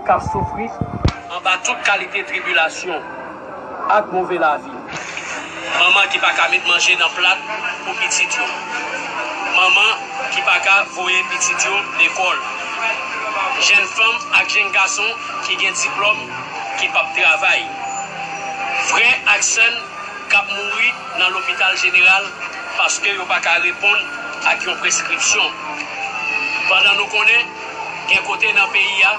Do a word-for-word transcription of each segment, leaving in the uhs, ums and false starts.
k ap soufri anba tout kalite tribilasyon ak move lavi. Manman ki pa ka met manje nan plat pou pitit yo. Manman ki pa ka voye pitit yo lekòl. Jèn fanm ak jèn gason ki gen diplòm ki p ap travay. Frè ak sè n k ap mouri nan lopital jeneral paske yo pa ka reponn ak yon preskripsyon. Pandan nou konnen gen kote nan peyi a,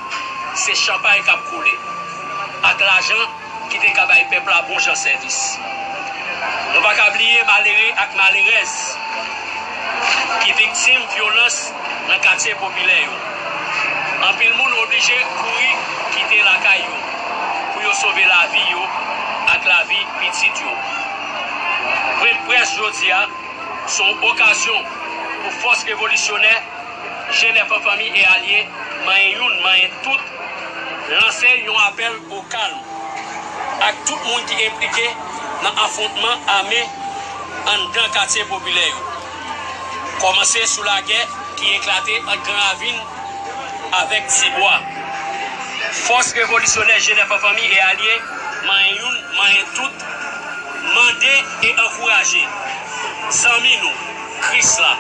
se chanpay k ap koule, ak lajan ki te ka bay pèp la bon jan sèvis. Nou pa ka bliye malere ak malerèz ki viktim vyolans nan katye popilè yo. Anpil moun oblije kouri kite lakay yo pou yo sove lavi yo ak lavi pitit yo. Pwennprès jodi a se yon okazyon pou fòs revolisyonè G nèf an fanmi e alye, manyen youn, manyen tout, lanse yon apèl o kalm ak tout moun ki enplike nan afwontman ame anndan katye popilè yo. Kòmanse sou lagè ki eklate ant Gran Ravin avèk Tibwa. Fòs revolisyonè G nèf an fanmi e alye, manyen youn, manyen tout, mande e ankouraje zanmi nou, Krisla,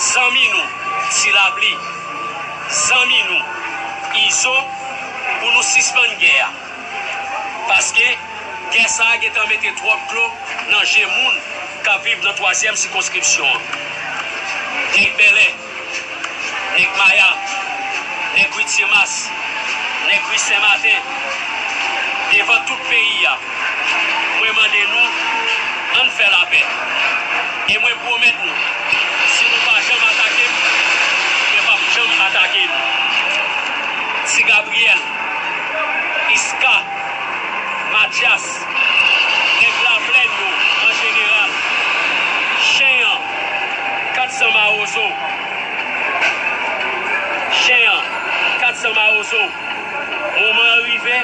zanmi nou, Ti Lapli, zanmi nou, Izo, pou nou sispann gè a. Paske gè sa a gentan mete twòp dlo nan je moun k ap viv nan twazyèm sikonskripsyon an. Nèg Bèlè, nèg Maya, nèg ri Timas, nèg ri Senmaten, devan tout peyi a, mwen mande nou, ann fè lapè. E mwen pwomèt nou, si nou pa janm atake m, mwen p ap janm atake nou. Ti Gabriyèl, Iska, Matyas, nèg Laplèn yo an jeneral, Chen an, kat san Mawozo, Chen an, kat san Mawozo, moman an rive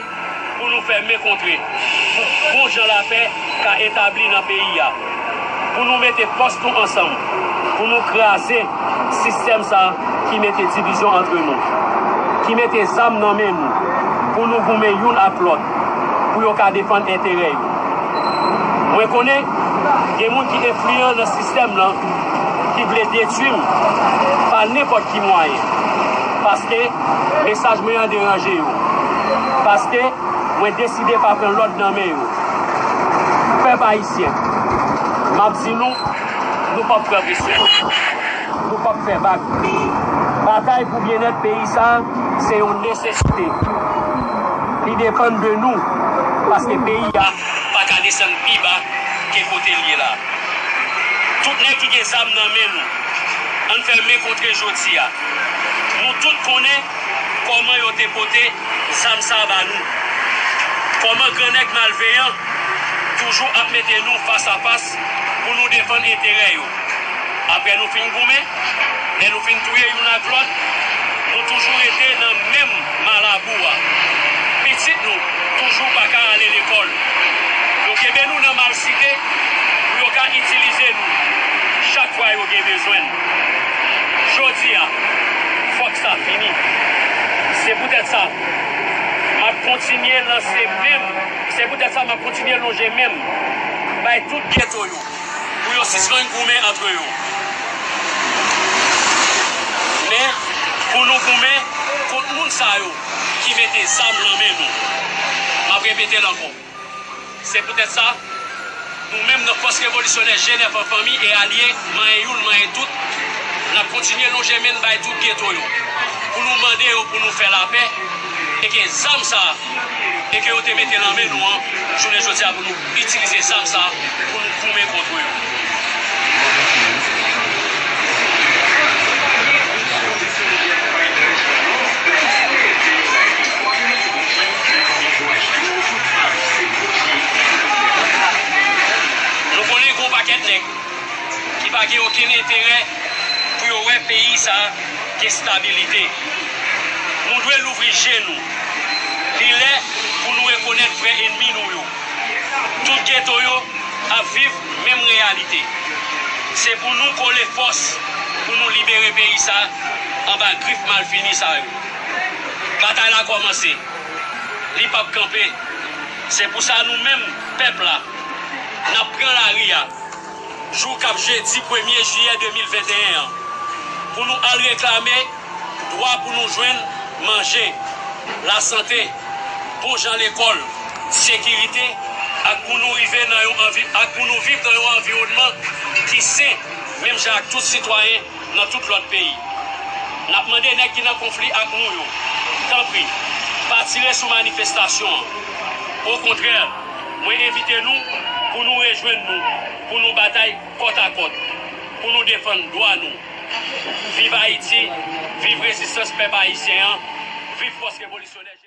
pou nou fè men kontre, pou bon jan lapè ka etabli nan peyi a, pou nou mete fòs nou ansanm, pou nou kraze sistèm sa a ki mete divizyon antre nou, ki mete zam nan men nou, pou nou goumen youn ak lòt, pou yo ka defann enterè yo. Mwen konnen gen moun ki enfliyan nan sistèm nan, ki vle detwi m pa nenpòt ki mwayen, paske mesaj mwen an deranje yo, paske mwen deside pa pran lòd nan men yo. Pèp ayisyen, m ap di nou, nou p ap pran presyon. Nou p ap fè vag. Batay pou byennèt peyi sa a, se yon nesesite. Li depann de nou, paske peyi a pa ka desann pi ba ke kote l ye la. Tout nèg ki gen zam nan men nou, ann fè men kontre jodi a. Nou tout konnen kòman yo te pote zam sa a ba nou. Kòman gran nèg malveyan toujou ap mete nou fas a fas pou nou defann enterè yo. Apre nou fin goumen, lè nou fin touye youn ak lòt, nou toujou rete nan menm ma labou a. Pitit nou toujou pa ka ale lekòl. Yo kenbe nou nan malsite pou yo ka itilize nou chak fwa yo gen bezwen n. Jodi a, fòk sa fini. Se poutèt sa, m ap kontinye lanse men m. Se poutèt sa, m ap kontinye lonje men m bay tout geto yo pou yo sispann goumen antre yo. Men, pou nou goumen kont moun sa yo ki mete zam nan men nou. M ap repete l ankò. Se poutèt sa, nou menm nan Fòs Revolisyonè G nèf an fanmi e alye, manyen youn, manyen tout, n ap kontinye lonje men n bay tout geto yo, pou nou mande yo pou nou fè lapè, e ke zam sa a, e ke yo te mete nan men nou an, jounen jodi a pou nou itilize zam sa a pou nou goumen kont yo. Nou konnen gen yon pakèt nèg ki pa gen okenn enterè pou yo wè peyi sa a gen stabilite. Nou dwe louvri je nou. Li lè pou nou rekonèt vrè ènmi nou yo. Tout geto yo ap viv menm reyalite. Se pou nou kole fòs pou nou libere peyi sa a anba grif malfini sa yo. Batay la kòmanse. Li p ap kanpe. Se pou sa nou menm, pèp la, n ap pran lari a jou k ap jedi premye jiyè de mil venteyen an, pou nou al reklame dwa pou nou jwenn manje, lasante, bon jan lekòl, sekirite, ak pou nou rive nan yon anvi-, ak pou nou viv nan yon anviwònman ki sen, menm jan ak tout sitwayen nan tout lòt peyi. N ap mande nèg ki nan konfli ak nou yo, tanpri, pa tire sou manifestasyon an. Okontrè, mwen envite nou pou nou rejwenn nou, pou nou batay kòtakòt, pou nou defann dwa nou. Viv Ayiti, viv rezistans pèp ayisyen an, viv fòs revolisyonè.